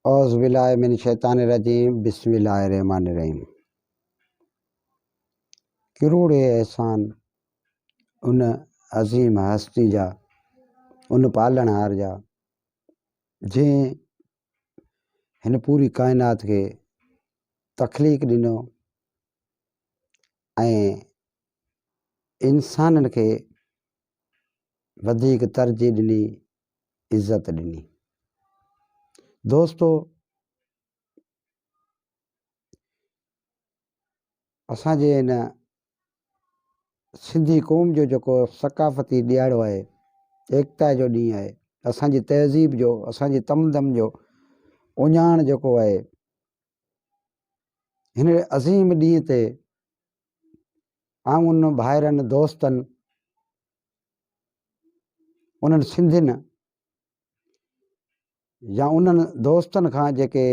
اعوذ بالله من الشيطان الرجيم بسم الله الرحمن الرحيم ڪروڙين احسان ان عظيم هستي جا ان پالڻهار جا جنهن هن پوري ڪائنات کي تخليق ڏنو ۽ انسانن کي وڌيڪ ترجيح ڏني عزت ڏني. دوستو اسان جي هن سنڌي قوم جو جيڪو ثقافتي ڏيهاڙو آهي، ايڪتا جو ڏينهن آهي، اسان جي تهذيب جو، اسان جي تمدن جو اهڃاڻ جيڪو آهي، هن عظيم ڏينهن تي آئون ڀائرن دوستن انهن سنڌين يا انهن دوستن کان جيڪي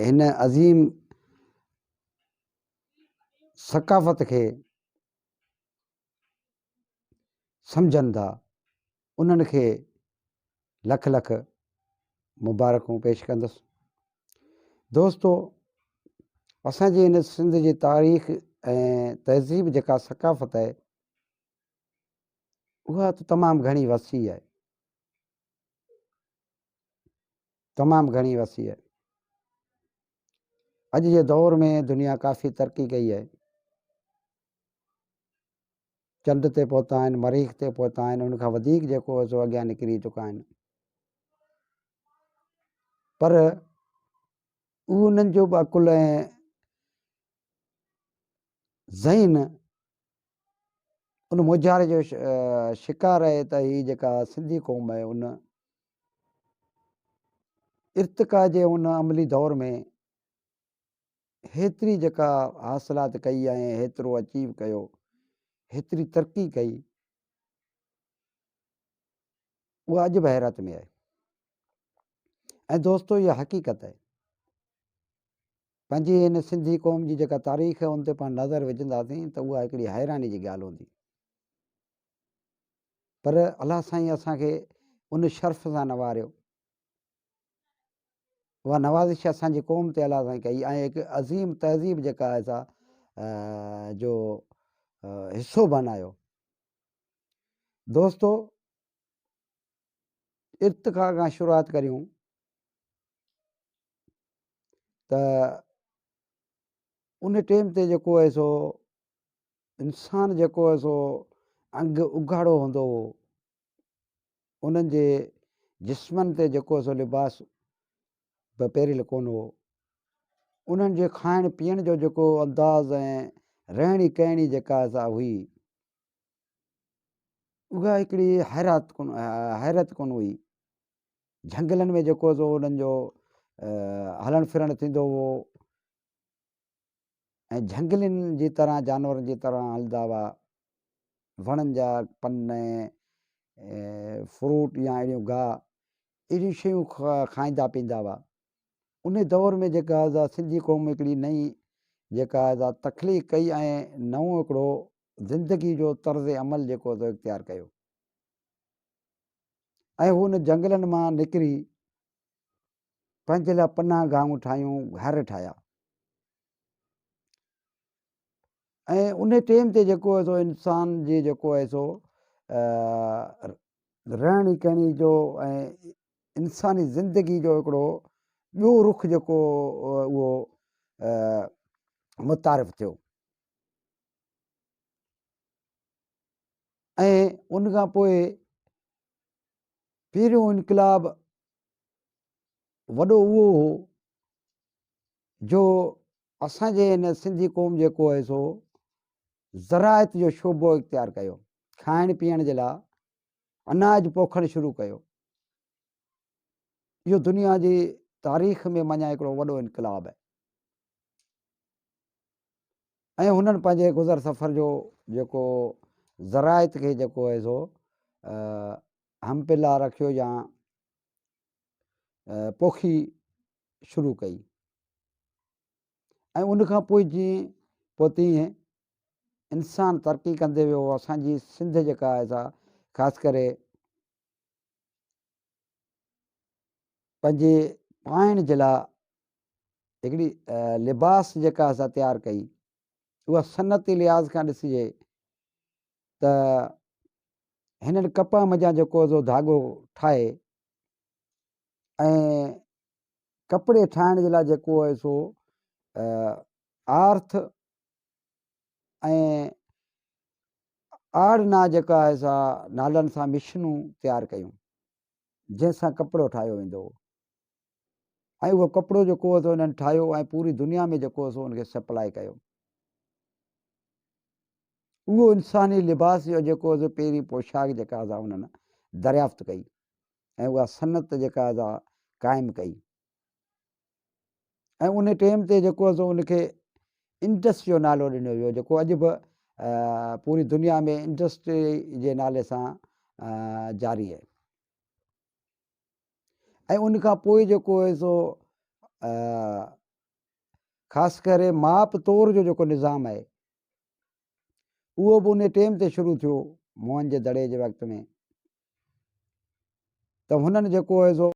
هن عظيم ثقافت کي سمجهن ٿا انهن کي لک لک مبارڪون پيش ڪندس. دوستو اسان جي هن سنڌ جي تاريخ ۽ تهذيب جيڪا ثقافت آهي اها ته تمام گهڻي وسيع آهي تمام گهڻي وسيع آهي اڄ جي دور ۾ دنيا ڪافي ترقي ڪئي آهي چنڊ تي پهتا آهن مريخ تي پهتا آهن ان کان وڌيڪ جيڪو سو اڳيان نڪري چڪا آهن پر اهو انهن جو به عقل ۽ ذهن ان مونجهاري جو شڪار آهي ته هي جيڪا سنڌي قوم آهي ان ارتقا جي ان عملي دور ۾ هيتري جيڪا حاصلات ڪئي ۽ هيترو اچيو ڪيو هيتري ترقي ڪئي اها اڄ به حيرت ۾ آهي ۽ دوستو اها حقيقت آهي پنهنجي هن سنڌي قوم جي جيڪا تاريخ آهي ان تي پاڻ نظر وجهنداسين ته اها هڪڙي حيراني جي ڳالهه هوندي پر الله سائين اسان کي ان شرف سان نواريو اها نوازش اسان جي قوم تي الله سائين ڪئي ۽ هڪ عظيم تهذيب جيڪا آهي سا جو حصو بنايو دوستو ارتقا کان شروعات ڪريون ته ان ٽيم تي جيڪو آهي سو انسان جيڪو آهي سو انگ اگهاڙو هوندو هو انهن جي جسمن تي جيڪو آهي سو لباس به پهريل ڪونه هو انهن جي کائڻ پيئڻ جو جيڪو انداز ۽ رهڻي ڪهڻي جيڪا سا هئي اها هڪڙي حيرت ڪن حيرت ڪن هئي جهنگلن ۾ جيڪو سو انهن جو هلڻ ڦرڻ ٿيندو هو ۽ جهنگلين جي طرح جانورن جي طرح هلندا هئا وڻن جا پن فروٽ يا اهڙيون گاهه اهڙيون شيون کائيندا پيئندا هئا ان دور ۾ جيڪا سنڌي قوم هڪڙي نئين جيڪا تخليق ڪئي ۽ نئون هڪڙو زندگي جو طرز عمل جيڪو سو اختيار ڪيو ۽ هو ان جنگلن مان نڪري پنهنجي لاء پناهه گاهون ٺاهيون گهر ٺاهيا ۽ ان ٽيم تي جيڪو سو انسان جي جيڪو آهي سو رهڻي ڪهڻي جو ۽ انساني زندگي جو هڪڙو ٻيو رخ جيڪو اهو متعارف ٿيو ۽ ان کان پوء پهريون انقلاب وڏو اهو هو جو اسان جي هن سنڌي قوم جيڪو آهي سو زراعت جو شعبو اختيار ڪيو کائڻ پيئڻ جي لاء اناج پوکڻ شروع ڪيو اهو دنيا جي تاريخ ۾ مڃان هڪڙو وڏو انقلاب آهي ۽ هنن پنهنجي گذر سفر جو جيڪو زراعت کي جيڪو آهي سو هم پلا رکيو يا پوکي شروع ڪئي ۽ ان کان پوء جيئن پوء تيئن انسان ترقي ڪندي ويو اسانجي سنڌ جيڪا آهي سا خاص ڪري پنهنجي پائڻ جي لاء هڪڙي لباس جيڪا اسان تيار ڪئي اها صنعتي لحاظ کان ڏسجي ته هنن ڪپهه منجهان جيڪو سو ڌاڳو ٺاهي ۽ ڪپڙي ٺاهڻ جي لاء جيڪو آهي سو آرٿ ۽ آڙنا جيڪا آهي سا نالن سان مشنون تيار ڪيون جنهن سان ڪپڙو ٺاهيو ويندو هو ۽ اهو ڪپڙو جيڪو هو سو انهن ٺاهيو ۽ پوري دنيا ۾ جيڪو هو سو ان کي سپلاء ڪيو. اهو انساني لباس جو جيڪو هو سو پهرين پوشاڪ جيڪا سا انهن دريافت ڪئي ۽ اها صنعت جيڪا سا قائم ڪئي ۽ ان ٽيم تي جيڪو هو سو ان کي انڊس جو نالو ڏنو ويو جيڪو اڄ به پوري دنيا ۾ انڊسٽري جي نالي سان جاري آهي. ۽ ان کان پوء جيڪو آهي سو خاص ڪري ماپ تور جو جيڪو نظام آهي اهو به ان ٽيم تي شروع ٿيو موهن جي دڙي جي وقت ۾ ته هنن جيڪو آهي سو.